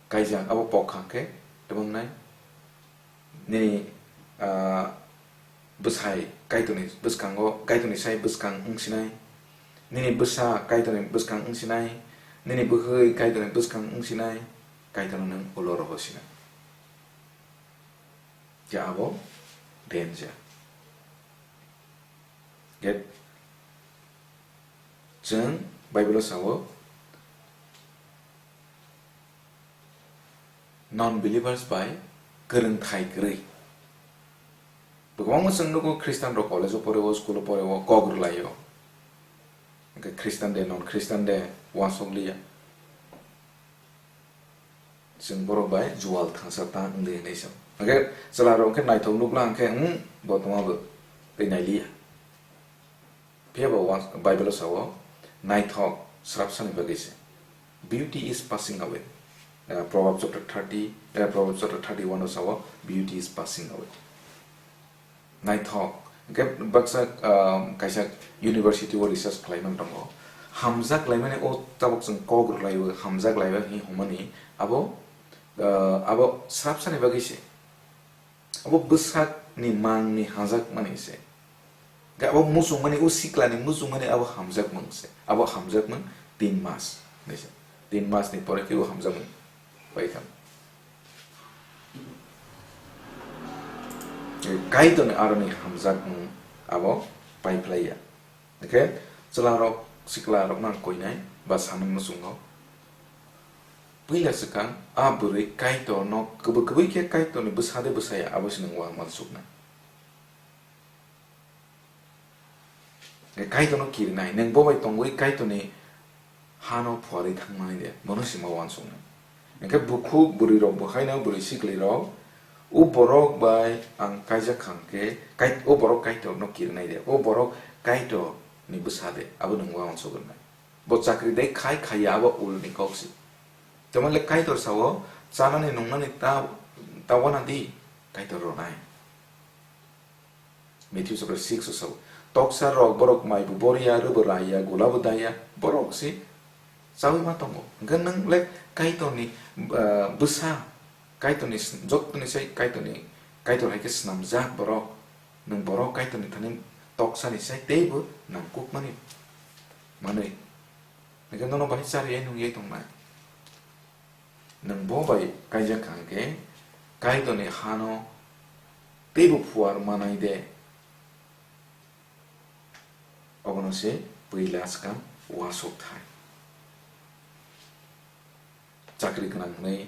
kaijak, abo pokha khe tubungnai. Nini, ah, bwsai Kaitorni bwskango, Kaitorni sai bwskang wngsinai. Nini bwsa Kaitorni bwskang wngsinai. Nini bwkhwi Kaitorni bwskang wngsinai. Kaitorno nwng ulo rohosinai. Khe abo danger. Get, chwng Bible-o sao, non-believers bai kwrwngthai kwrwi. Kwbangma chwng nugo Christian rok college o pore o, school o pore o, kok rwlai o. Hwnkhe Christian de, non Christian de, uansuk liya. Chwng borok bai jual thangsa ta wngdi hinwi sa. Hwnkhe chwla rok hwnkhe naithok nukla hwnkhe, hmm, bo tongma bo tei nailiya. Phiya bo uansuk, Bible o sao, naithok srapsani bagwi se. Beauty is passing away. Eh, Proverbs chapter thirty, eh, Proverbs chapter thirty-one o sao, beauty is passing away. Naithok. Hwnkhe baksa, ah, kaisa university o research khlaiman tongo. Hamjak laimani o tabuk chwng kok rwlaiwi hamjak laiwi hinwi hwnmani abo, ah, abo srapsani bagwi se. Abo bwsakni mangni hamjakmani se. Hwnkhe abo muchungmani, o siklani muchungmani abo hamjakmung se. Abo hamjakmung tin mas hinwi se. Tin masni pore khe o hamjakmung paikha. Kaitorni aroni hamjakmung abo paiphlaiya. Hwnkhe chwlarok, siklarokno ang koinai ba sanwi muchungo. Puila swkang a bwrwi Kaitorno kwbwi kwbwi khe Kaitorni bwsa de bwsaya abo se nwng uansuknai. Kaitorno kirinai, nwng bo bai tongwi Kaitorni hano phuarwi thangmani de, bono se ma uansuknai. Hwnkhe bukhuk bwrwirok bo haino bwrwi siklirok, o borok bai ang kaijak kha hwnkhe, kai-, o borok Kaitorno kirinai de, o borok Kaitorni bwsa de, abo nwng uansuknai. Bo chakri de khai khaiya, abo ulni kok se. Tamo le Kaitor sao, chanani nungnani ta, ta uana di, Kaitor ronai. Matthew chapter six o sao, toksa rok borok mai bo boriya, rw bo raiya, gula bo daiya, borok se chaui ma tongo. Hwnkhe nwng le Kaitorni, ah, bwsa, Kaitorni sn-, jottoni sai Kaitorni, Kaitor hai khe snamjak borok, nwng borok Kaitorni thani toksani sai teibo nangkukmani manwi. Hwnkhe nono bahai chariya nungya tongnai. Nwng bo bai kaijak kha hwnkhe Kaitorni hano teibo phuar manai de? Obono se puila swkang uansuk thai. Chakri gwnang hwnwi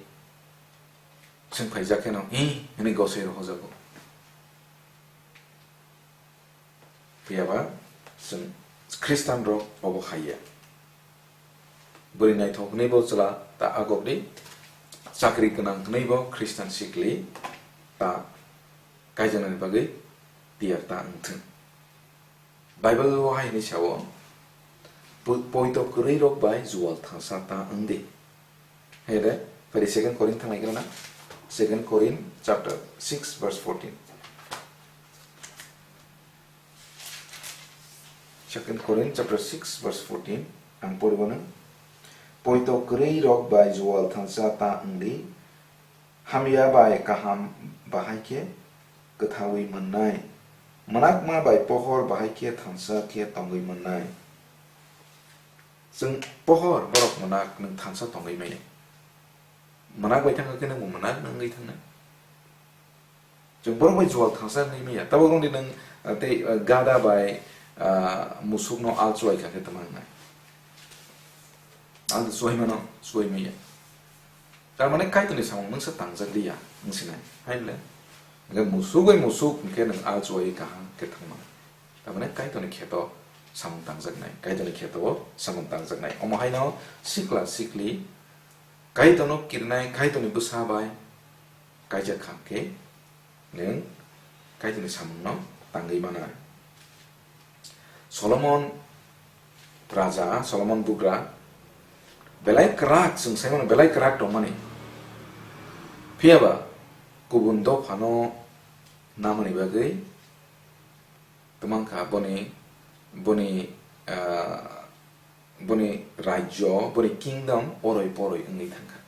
swng phaijak kheno, "Hi?" hwnwi gosoi rohojago. Phiyaba chwng Khristanrok obo hai ya. Bwrwi naithok hwnwi bo chwla ta agok di, chakri gwnang hwnwi bo Khristan sikli ta kaijaknani bagwi tiyar ta wng thung. Bible o hai hwnwi sao, "Pu-, poito kwrwi rok bai jual thangsa ta wng di." Hai de, phai di Second Corinth thang nai khe na? Second Corinth chapter six verse fourteen. Second Corinth chapter six verse fourteen, ang pori bono. Poito kwrwi rok bai jual thangsa ta wng di, hamya bai kaham bahai khe kwthaui mannai, mwnakma bai pohor bahai khe thansa khe tongwi mannai. Chwng pohor, borok mwnak, nwng thansa tongwi maya. Mwnak bai thangkha khe nwng bo mwnak wngwi thangnai. Chwng borok bai jual thansa wngwi maya. Tabuk wngdi nwng, ah, tei, ah, gada bai, ah, musukno al chuai kha khe tama wngnai? Al chuai mano, chuai maya. Tar mane Kaitorni samung nwngsa tangjak liya, wng sinai. Hai le? Hwnkhe musuk bai musuk hwnkhe nwng al chuai kaham khe thangma. Tar mane Kaitorni kheto samung tangjaknai, Kaitorni kheto o samung tangjaknai. Omo haino sikla sikli Kaitorno kirnai, Kaitorni bwsa bai kaijak kha khe nwng Kaitorni samungno tangwi mano. Solomon raja, Solomon bugra belai kwrak, chwng sai mano belai kwrak tongmani. Phiyaba kubun dophano namani bagwi twmang kha boni, boni, ah, boni rajyo, boni kingdom oroi poroi wngwi thangkha.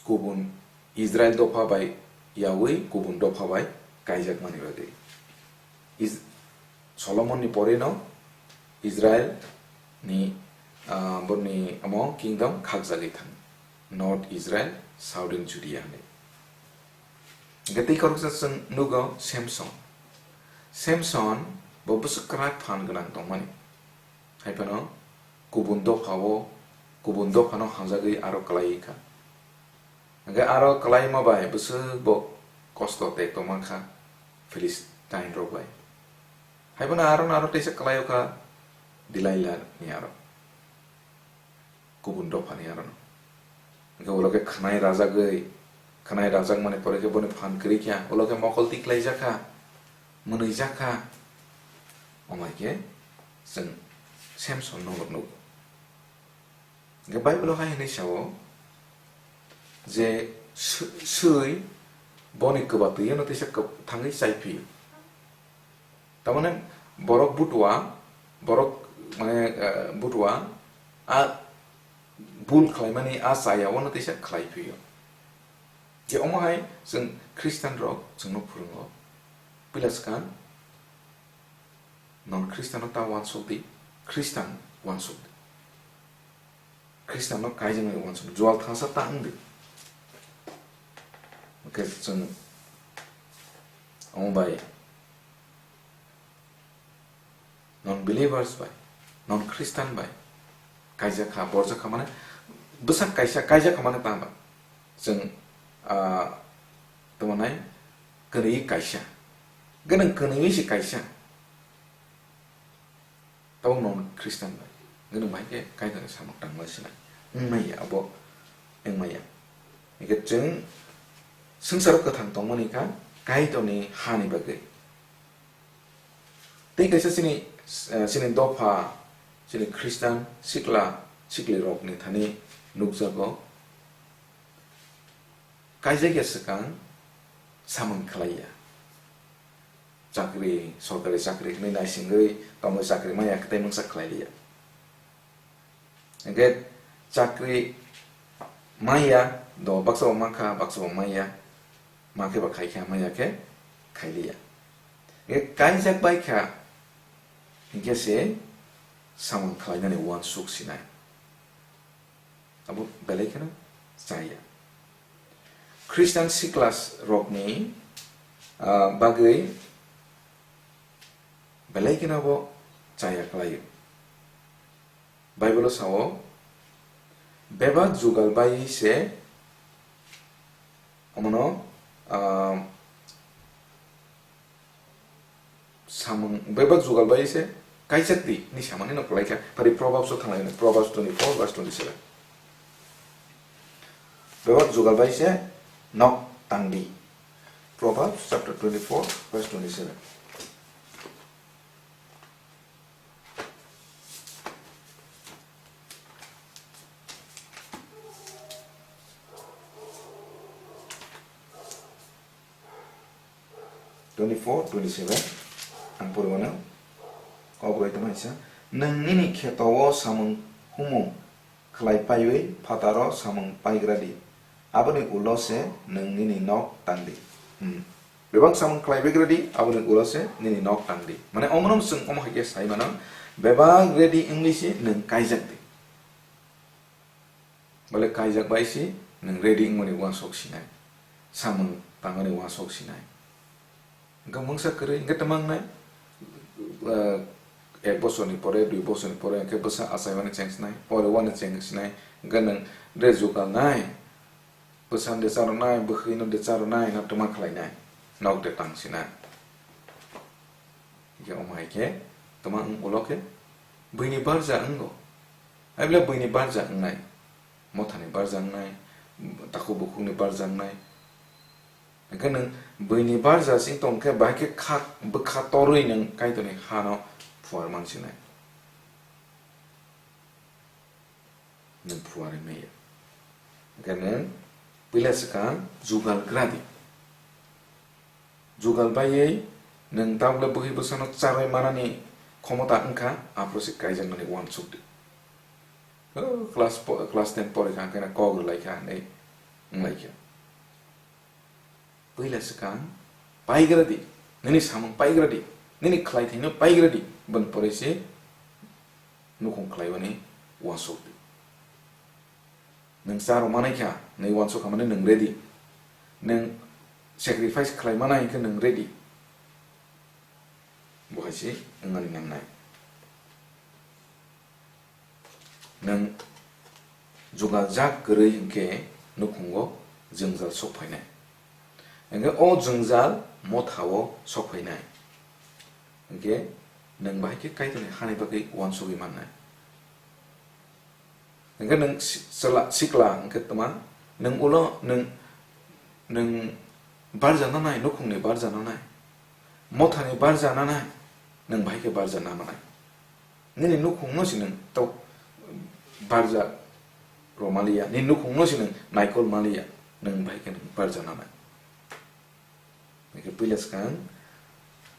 Kubun Israel dopha bai yaui kubun dopha bai kaijakmani bagwi. Is-, Solomon ni pore no Israel ni, ah, borni amo kingdom khakjagwi thang. North Israel, Southern Judea hinwi. Hwnkhe tei khoroksa chwng nugo Samson. Samson bo bwswk kwrak phan gwnang tongmani. Hai phano kubun dophao, kubun dophano hamjagwi aro kwlaiwi kha. Hwnkhe aro kwlaima bai bwswk bo kosto tei tongma kha Philistine rok bai. Haibono aro aro teisa kwlaio kha Delilah ni aro. Kubun dophani aro no. Hingke ulo khe khwnai rajagwi, khwnai rajakmani pore khe boni phan kwrwi kha, ulo khe mokol tiklaijak kha, mwnwijak kha. Omai khe chwng Samson no nugo. Hingke Bible-o hai hwnwi sao je swi-, swi boni kwbatwi-o no teisa kwp-, thangwi chai phio. Tamani borok butua, borok mane, eh, butua a bul khlaimani a chaya-o no teisa khlai phio. Je omo hai chwng Christian rok chwngno phwrwngo. Puila swkang non Christian-o ta uansuk di, Christian uansuk di. Khristanno kaijaknai uansuk, jual thangsa ta wng di. Hwnkhe chwng omo bai non believers bai, non Christian bai kaijak kha, borjak kha, mane bwsak kaisa kaijak kha mane tamo chwng, ah, tamo nai kwnwi kaisa, gwnang kwnwi se kaisa. Tabuk non Christian bai, gwnang bai khe Kaitorni samung tangma sinai wngmaya, abo wngmaya. Hingkhe chwng swngcharo kwthang tongmani kha Kaitorni hani bagwi. Tei kaisa chini, eh, chini dopha, chini Christian sikla siklirokni thani nukjago, kaijakya swkang samung khlaiya. Chakri, sorkari chakri hwnwi naisingwi tongwi chakri manya khe tei mungsa khlai liya. Hingkhe chakri manya do baksa bo mankha, baksa bo manya, mankhe ba khaikha, manya khe khailiya. Hingkhe kaijak baikha, hingkhe se samung khlainani uansuk sinai. Abo belai kheno chaya. Christian siklas rokni, ah, bagwi belai kheno abo chaya khlaio. Bible-o sao, bebak jugal bai se omono, ah, samung bebak jugal bai se kaijak di hinwi samani no kwlai kha. Phari Proverbs o thanglaino, Proverbs twenty-four verse twenty-seven. Bebak jugal bai se nok tang di. Proverbs chapter twenty-four verse twenty-seven. Twenty-four, twenty-seven, ang pori mano. Kok roi tongmani sa, "Nwng nini kheto-o samung humung khlai paiwi phataro samung paigra di, aboni ulo se nwng nini nok tang di." Hmm. Bebak samung khlai baigra di, aboni ulo se nini nok tang di. Mane omono chwng omo hai khe sai mano, bebak ready wngwi se nwng kaijak di. Bole kaijak bai se nwng ready wngmani uansuk sinai, samung tangmani uansuk sinai. Hingke mungsa kwrwi hingke twma wngnai, eh, ek bosorni pore, dui bosorni pore hingke bwsa achaimani cheng sinai, pore uani cheng sinai, hingke nwng dress jugal nai, bwsano de cha rwnai, bwkhwino de cha rwnai, no twma khlai nai, nok de tang sinai. Hingke omo hai khe twma wng ulo khe buini barja wngo. Aible buini barja wngnai, mothani barja wngnai, takhuk bukhukni barja wngnai. Hingke nwng buini barja sing tong khe bahai khe kha, bwkha torwi nwng Kaitorni hano phuar mansinai. Nwng phuarwi maya. Hingke nwng puila swkang jugal gra di. Jugal baiwi nwng tabukle bwkhwi bwsano charwi manani khomota wngkha, aphuru se kaijaknani uansuk di. O, class po-, class ten porikha, hingke kok rwlaikha hinwi wnglaikha. Puila swkang paigra di, nini samung paigra di, nini khlaithaino paigra di, boni pore se nukhung khlaiwani uansuk di. Nwng cha rw manai kha, nini uansuk kha mani nwng ready. Nwng sacrifice khlai manai hwnkhe nwng ready. Bo hai se wngmani nangnai. Nwng jugal jak kwrwi hwnkhe nukhungo jwngjal sok phainai. Hingke o jwngjal mothao sok phainai. Hingke nwng bahai khe Kaitorni hani bagwi uansugwi mannai. Hingke nwng si-, chwla, sikla hingke tma, nwng ulo nwng, nwng barja nanai, nukhungni barja nanai, mothani barja nanai, nwng bahai khe barja namanai. Nini nukhungno se nwng to barja rw maliya, nini nukhungno se nwng naikol maliya, nwng bahai khe nwng barja nanai. Hingke puila swkang,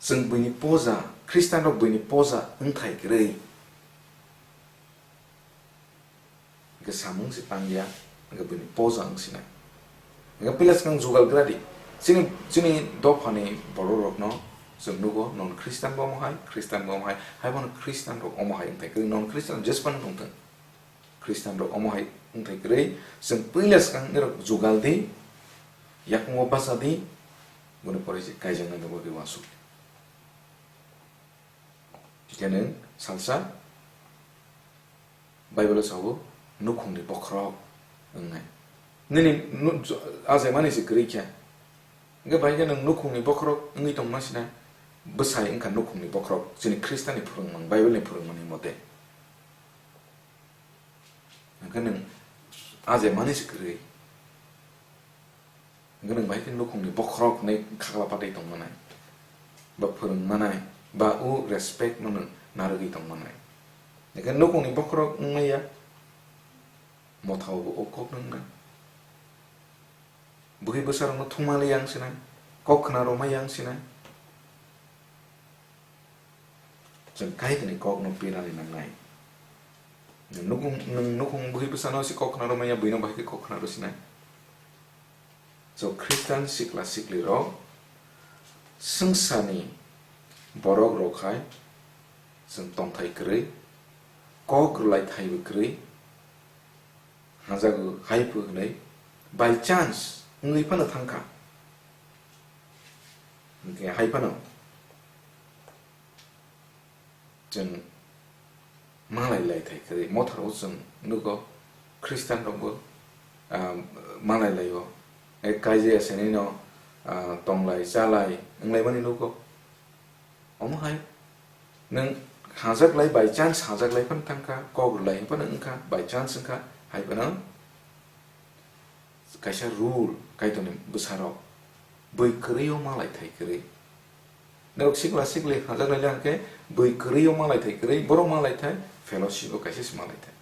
chwng buini poja, Khristanrok buini poja wngthai kwrwi. Hingke samung se tangya, hingke buini poja wngsinai. Hingke puila swkang jugal gra di. Chini, chini dophani bororokno chwng nugo, non Khristan bo omo hai, Khristan bo omo hai, haibono Khristanrok omo hai wngthai kwrwi, non Khristan jesphano wngthung. Khristanrok omo hai wngthai kwrwi, chwng puila swkang nirok jugal di, yakungo bacha di, boni pore se kaijaknani bagwi uansuk. Hingke nwng salsa Bible-o sao, nukhungni bokhorok wngnai. Nini nu-, ajaimani se kwrwi khe. Hingke bai khe nwng nukhungni bokhorok wngwi tongma sinai, bwsai wngkha nukhungni bokhorok, chini Khristanni phwrwngmung, Bible-ni phwrwngmani mote. Hingke nwng ajaimani se kwrwi. Hingke nwng bahai khe nukhungni bokhorok hinwi khakla patwi tongmanai, ba phwrwngmanai, ba o respect no nwng narwgwi tongmanai. Hingke nukhungni bokhorok wngmaya, mothao bo o kok no wngna. Bwrwi bwsarokno thumali yang sinai, kok khna rwmai yang sinai. Chwng Kaitorni kokno pirani nangnai. Nwng nukhung, nwng nukhung bwrwi bwsano se kok khna rwmaya, buino bahai khe kok khna rwsinai. So, Khristan sikla siklirok swngcharni borok rok hai chwng tongthai kwrwi, kok rwlai thaibo kwrwi, hajago hai pho hwnwi by chance wngwi phano thangkha. Hwnkhe hai phano chwng malai lai thai kwrwi, motharo chwng nugo, Khristanrokbo, ah, malai laio. E kaijaya se nino, ah, tonglai, chalai wnglaimani nugo. Omo hai nwng hajak lai, by chance hajak lai phano thangkha, kok rwlai phano wngkha, by chance wngkha, hai phano kaisa rule Kaitorni bwsarok, bwi kwrwi o malai thai kwrwi. Norok sikla sikli hajak lai hwnkhe bwi kwrwi o malai thai kwrwi, borok malai thai fellowship o kaisa se malai thai.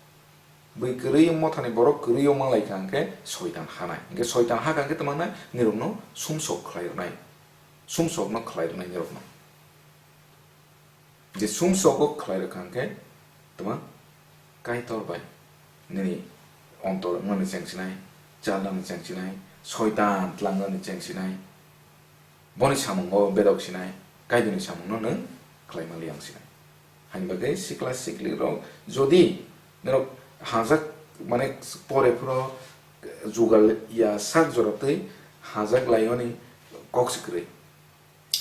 Bwi kwrwi mothani borok kwrwi o malai kha hwnkhe soitan hanai. Hwnkhe soitan hakha hwnkhe tamo wngnai, nirokno sumsok khlai rwnai. Sumsokno khlai rwnai nirokno. Je sumsogo khlai rwkha hwnkhe tamo Kaitor bai nini ontor wngmani chengsinai, chalnani chengsinai, soitan tlangnani chengsinai, boni samungo bedok sinai, Kaitorni samungno nwng khlai mali ang sinai. Hani bagwi sikla siklirok jodi norok hajak, mane, pore phuru jugal ya sak jora twi hajak laiyoni kok se kwrwi.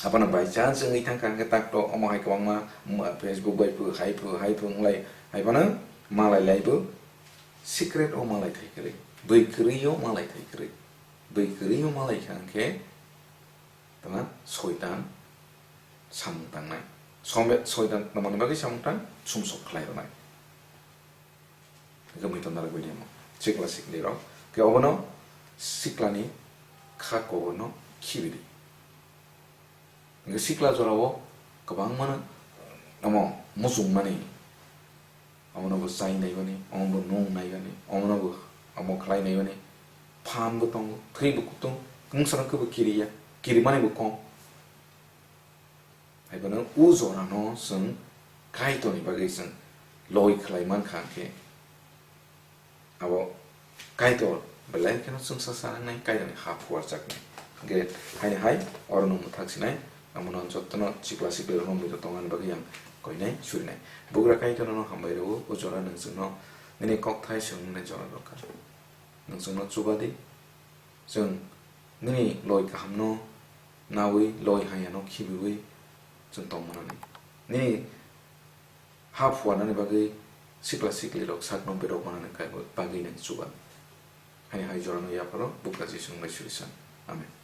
Abono by chance wngwi thangkha hwnkhe tak to omo hai kwbangma, mm, Facebook bai phu, hai phu, hai phu wnglai, hai phano malai laibo secret o malai thai kwrwi, bwi kwrwi o malai thai kwrwi, bwi kwrwi o malai kha hwnkhe tama soitan samung tangnai, sombe-, soitan tamoni bagwi samung tang, sumsok khlai rwnai. Hwnkhe muiton narwk bai rimo sikla siklirok. Khe obono siklani kha koborno khibi di. Hwnkhe sikla jorao kwbangmano omo muchungmani, omono bo chai naibani, omono bo nung naibani, omono bo omo khlai naibani, phan bo tongo, thwi bo kutung, mungsa no khe bo kiriya, kirimani bo kom. Hai phano o jorano chwng Kaitorni bagwi chwng loi khlai man kha hwnkhe, abo Kaitor belai kheno chwngsa chanai, Kaitorni ha phuarjaknai. Hwnkhe haini hai orono mwthak sinai, amono ang jotono sikla siklirokno muitu tongmani bagwi ang koinai surinai. Bugra Kaitor nono hambai rwo, o jora nwng chwngno nini kokthai swngnai jora rwkha. Nwng chwngno chuba di, chwng nini loi kahamno nawi, loi hamyano khibiwi chwng tongmanani. Nini ha phuarnani bagwi sikla siklirok sakno berok manani bagwi nwng chuba. Haini hai jorano yapharo Bugra Jisu bai suri san. Amen.